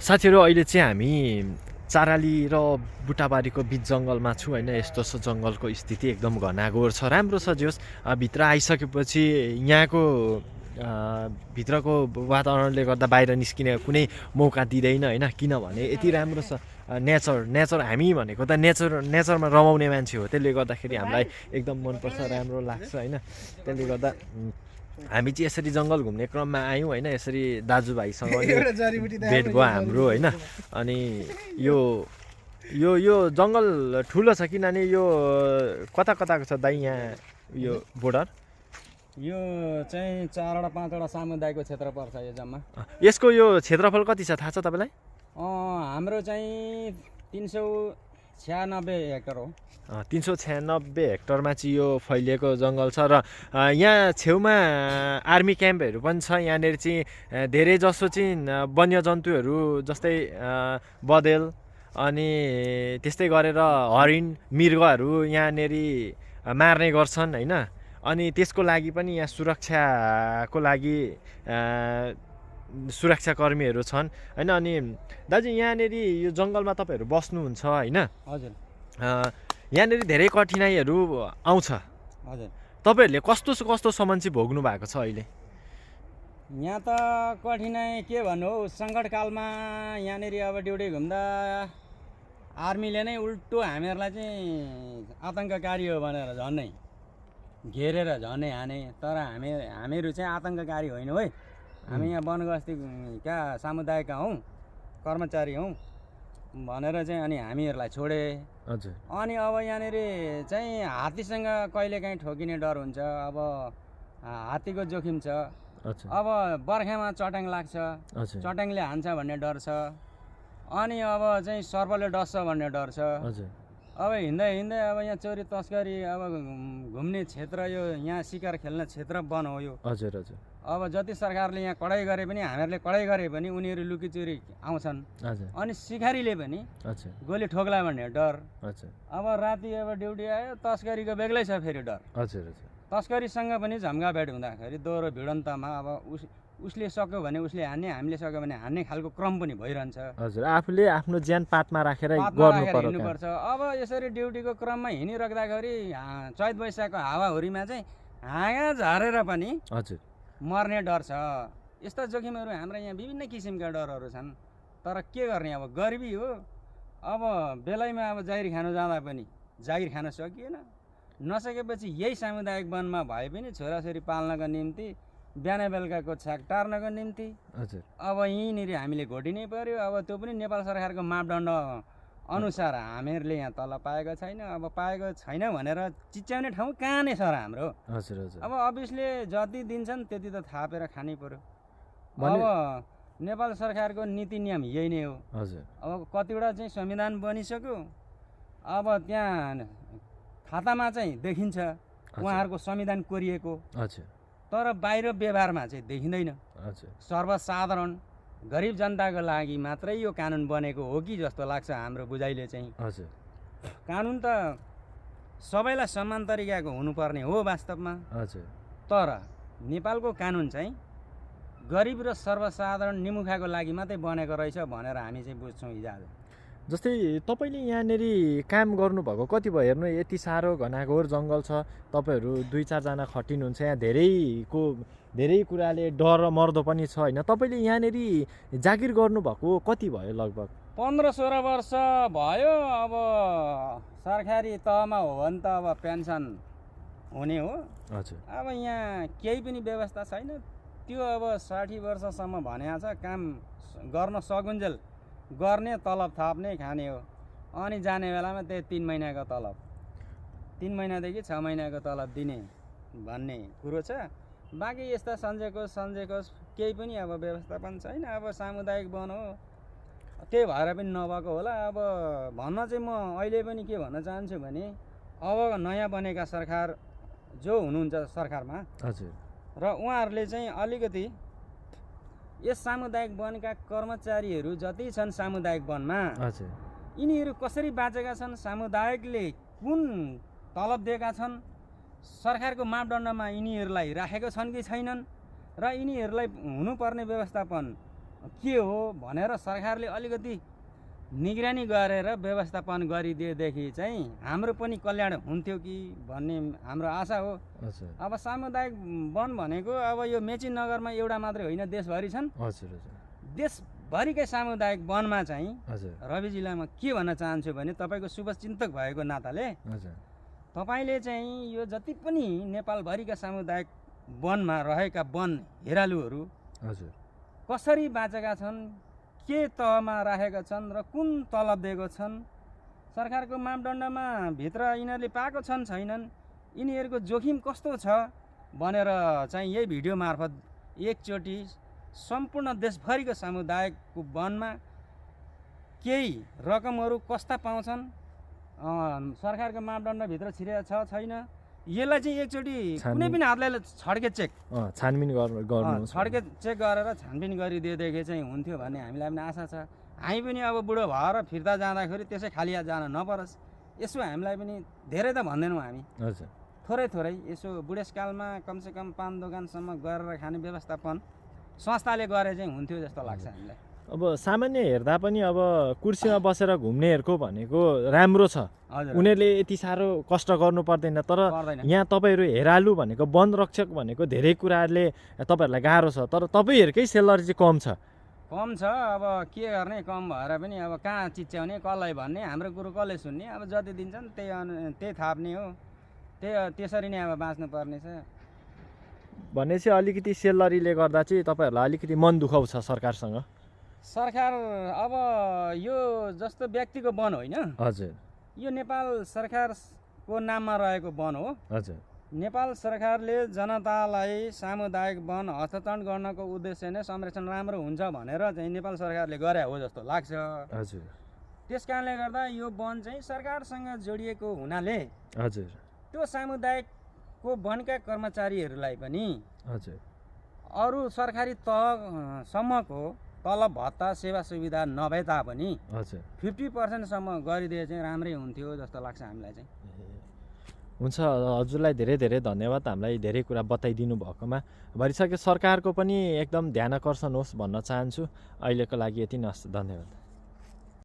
साथीहरू अहिले चाहिँ हामी चाराली र बुटाबारीको बिच जङ्गलमा छु होइन। यस्तो छ जङ्गलको स्थिति, एकदम घनाघोर छ, राम्रो छ। जे होस् भित्र आइसकेपछि यहाँको भित्रको वातावरणले गर्दा बाहिर निस्किने कुनै मौका दिँदैन होइन, किनभने यति राम्रो छ नेचर। हामी भनेको त नेचरमा रमाउने मान्छे हो, त्यसले गर्दाखेरि हामीलाई एकदम मनपर्छ, राम्रो लाग्छ होइन। त्यसले गर्दा हामी चाहिँ यसरी जङ्गल घुम्ने क्रममा आयौँ होइन। यसरी दाजुभाइसँग भेट भयो हाम्रो होइन। अनि यो यो यो जङ्गल ठुलो छ, किनभने यो कता कताको छ दाइ यहाँ यो बोर्डर? यो चाहिँ 4वटा 5वटा सामुदायिक क्षेत्र पर्छ यो जम्मा। यसको यो क्षेत्रफल कति छ थाहा छ तपाईँलाई? हाम्रो चाहिँ 396 हेक्टर हो। 396 हेक्टरमा चाहिँ यो फैलिएको जङ्गल छ। र यहाँ छेउमा आर्मी क्याम्पहरू पनि छ। यहाँनिर चाहिँ धेरै जसो चाहिँ वन्यजन्तुहरू जस्तै बँदेल अनि त्यस्तै गरेर हरिण मृगहरू यहाँनिर मार्ने गर्छन् होइन। अनि त्यसको लागि पनि यहाँ सुरक्षाको लागि सुरक्षाकर्मीहरू छन् होइन। अनि दाजु यहाँनिर यो जङ्गलमा तपाईँहरू बस्नुहुन्छ होइन? हजुर। यहाँनिर धेरै कठिनाइहरू आउँछ। हजुर। तपाईँहरूले कस्तोसम्म चाहिँ भोग्नु भएको छ अहिले? यहाँ त कठिनाइ के भन्नु हौ, सङ्कटकालमा यहाँनिर अब ड्युटी घुम्दा आर्मीले नै उल्टो हामीहरूलाई चाहिँ आतङ्ककारी हो भनेर झन्नै घेरेर झनै हाने। तर हामीहरू चाहिँ आतङ्ककारी होइनौँ है। हामी यहाँ वनगस्तीका सामुदायिकका हौँ, कर्मचारी हौँ भनेर चाहिँ अनि हामीहरूलाई छोडे। हजुर। अनि अब यहाँनिर चाहिँ हात्तीसँग कहिलेकाहीँ ठोकिने डर हुन्छ। अब हात्तीको जोखिम छ। अब बर्खामा चट्याङ लाग्छ, चट्याङले हान्छ भन्ने डर छ। अनि अब चाहिँ सर्पले डस्छ भन्ने डर छ। अब हिँड्दै हिँड्दै अब यहाँ चोरी तस्करी अब घुम्ने क्षेत्र, यो यहाँ शिकार खेल्ने क्षेत्र वन हो यो। हजुर हजुर। अब जति सरकारले यहाँ कडाइ गरे पनि, हामीहरूले कडाइ गरे पनि उनीहरू लुकीचोरी आउँछन्। अनि शिकारीले पनि गोली ठोक्ला भन्ने डर। अब राति अब ड्युटी आयो, तस्करीको बेग्लै छ फेरि डर। तस्करीसँग पनि झम्गाभेट हुँदाखेरि दोहोरो भिडन्तमा अब उसले सक्यो भने उसले हान्ने, हामीले सक्यो भने हान्ने खालको क्रम पनि भइरहन्छ। हजुर। आफूले आफ्नो ज्यान पातमा राखेर हिँड्नुपर्छ। अब यसरी ड्युटीको क्रममा हिँडिराख्दाखेरि चैत वैशाखको हावाहुरीमा चाहिँ हाँगा झरेर पनि हजुर मर्ने डर छ। यस्ता जोखिमहरू हाम्रो यहाँ विभिन्न किसिमका डरहरू छन्। तर के गर्ने, अब गरिबी हो। अब बेलैमा अब जागिर खानु जाँदा पनि जागिर खान सकिएन। नसकेपछि यही सामुदायिक वनमा भए पनि छोराछोरी पाल्नको निम्ति, बिहान बेलुकाको छ्याक टार्नको निम्ति अब यहीँनिर हामीले घोटिनै पर्यो। अब त्यो पनि नेपाल सरकारको मापदण्ड अनुसार हामीहरूले यहाँ तल पाएको छैन। अब पाएको छैन भनेर चिच्याउने ठाउँ कहाँ नै छ र हाम्रो? अब अफिसले जति दिन्छन् त्यति त थापेर खानै पर्यो। अब नेपाल सरकारको नीति नियम यही नै हो। अब कतिवटा चाहिँ संविधान बनिसक्यो, अब त्यहाँ खातामा चाहिँ देखिन्छ उहाँहरूको संविधान कोरिएको, तर बाहिर व्यवहारमा चाहिँ देखिँदैन। सर्वसाधारण गरिब जनताको लागि मात्रै यो कानुन बनेको हो कि जस्तो लाग्छ हाम्रो बुझाइले चाहिँ। कानुन त सबैलाई समान तरिकाको हुनुपर्ने हो वास्तवमा। तर नेपालको कानुन चाहिँ गरिब र सर्वसाधारण निमुखाको लागि मात्रै बनेको रहेछ भनेर हामी चाहिँ बुझ्छौँ हिजो। जस्तै तपाईँले यहाँनिर काम गर्नुभएको कति भयो हेर्नु, यति साह्रो घनाघोर जङ्गल छ, तपाईँहरू 2-4 जना खटिनुहुन्छ, यहाँ धेरै कुराले डर र मर्दो पनि छ होइन। तपाईँले यहाँनिर जागिर गर्नुभएको कति भयो? लगभग 15-16 वर्ष भयो। अब सरकारी तहमा हो भने त अब पेन्सन हुने हो। अब यहाँ केही पनि व्यवस्था छैन। त्यो अब 60 वर्षसम्म भनेको छ काम गर्न सकुन्जेल गर्ने, तलब थाप्ने, खाने हो। अनि जाने बेलामा त्यही 3 महिनाको तलब, 3 महिनादेखि 6 महिनाको तलब दिने भन्ने कुरो छ। बाँकी यस्ता सन्जेकोस केही पनि अब व्यवस्थापन छैन। अब सामुदायिक वन हो, त्यही भएर पनि नभएको होला। अब भन्न चाहिँ म अहिले पनि के भन्न चाहन्छु भने, अब नयाँ बनेका सरकार जो हुनुहुन्छ सरकारमा र उहाँहरूले चाहिँ अलिकति यस सामुदायिक वनका कर्मचारीहरू जति छन् सामुदायिक वनमा, यिनीहरू कसरी बाँचेका छन्, सामुदायिकले कुन तलब दिएका छन्, सरकारको मापदण्डमा यिनीहरूलाई राखेको छन् कि छैनन्, र यिनीहरूलाई हुनुपर्ने व्यवस्थापन के हो भनेर सरकारले अलिकति निगरानी गरेर व्यवस्थापन गरिदिएदेखि चाहिँ हाम्रो पनि कल्याण हुन्थ्यो कि भन्ने हाम्रो आशा हो। हजुर अब सामुदायिक वन भनेको अब यो मेची नगरमा एउटा मात्रै होइन, देशभरि छन्। हजुर हजुर देशभरिकै सामुदायिक वनमा चाहिँ हजुर रविजीलाई म के भन्न चाहन्छु भने तपाईँको शुभचिन्तक भएको नाताले हजुर तपाईँले चाहिँ यो जति पनि नेपालभरिका सामुदायिक वनमा रहेका वन हेरालुहरू हजुर कसरी बाँचेका छन्, के तहमा राखेका छन् र कुन तलब दिएको छन्, सरकारको मापदण्डमा भित्र यिनीहरूले पाएको छन् छैनन्, यिनीहरूको जोखिम कस्तो छ भनेर चाहिँ यही भिडियो मार्फत एकचोटि सम्पूर्ण देशभरिको सामुदायिक वनमा केही रकमहरू कस्ता पाउँछन्, सरकारको मापदण्डभित्र छिरेको छ छैन, यसलाई चाहिँ एकचोटि कुनै पनि हातले छड्के चेक छानबिन गर्नु छड्के चेक गरेर छानबिन गरिदिएदेखि चाहिँ हुन्थ्यो भन्ने हामीलाई पनि आशा छ। हामी पनि अब बुढो भएर फिर्ता जाँदाखेरि त्यसै खाली जान नपरोस्, यसो हामीलाई पनि धेरै त भन्दैनौँ हामी, हजुर थोरै थोरै यसो बुढेसकालमा कमसेकम पान दोकानसम्म गरेर खाने व्यवस्थापन संस्थाले गरे चाहिँ हुन्थ्यो जस्तो लाग्छ हामीलाई। अब सामान्य हेर्दा पनि अब कुर्सीमा बसेर घुम्नेहरूको भनेको राम्रो छ, हजुर उनीहरूले यति साह्रो कष्ट गर्नु पर्दैन। तर पर्दैन। यहाँ तपाईँहरू हेरालु भनेको वन रक्षक भनेको धेरै कुराहरूले तपाईँहरूलाई गाह्रो छ, तर तपाईँहरूकै सेलरी चाहिँ कम छ। कम छ, अब के गर्ने, कम भएर पनि अब कहाँ चिच्याउने, कसलाई भन्ने, हाम्रो कुरो कसले सुन्ने, अब जति दिन्छन् त्यही थाप्ने हो, त्यसरी नै अब बाँच्नु पर्ने छ। भनेपछि अलिकति सेलरीले गर्दा चाहिँ तपाईँहरूलाई अलिकति मन दुखाउँछ सरकारसँग। सरकार अब यो जस्तो व्यक्तिको वन होइन, हजुर यो नेपाल सरकारको नाममा रहेको वन हो। हजुर नेपाल सरकारले जनतालाई सामुदायिक वन हस्तान्तरण गर्नको उद्देश्य नै संरक्षण राम्रो हुन्छ भनेर चाहिँ नेपाल सरकारले गरे हो जस्तो लाग्छ। हजुर त्यस कारणले गर्दा यो वन चाहिँ सरकारसँग जोडिएको हुनाले हजुर त्यो सामुदायिकको वनका कर्मचारीहरूलाई पनि हजुर अरू सरकारी तहसम्मको तलब भत्ता सेवा सुविधा नभए तापनि हजुर 50% गरिदिए चाहिँ राम्रै हुन्थ्यो जस्तो लाग्छ हामीलाई चाहिँ। हुन्छ, हजुरलाई धेरै धेरै धन्यवाद हामीलाई धेरै कुरा बताइदिनु भएकोमा। भइसक्यो सरकारको पनि एकदम ध्यान आकर्षण होस् भन्न चाहन्छु। अहिलेको लागि यति नै, धन्यवाद।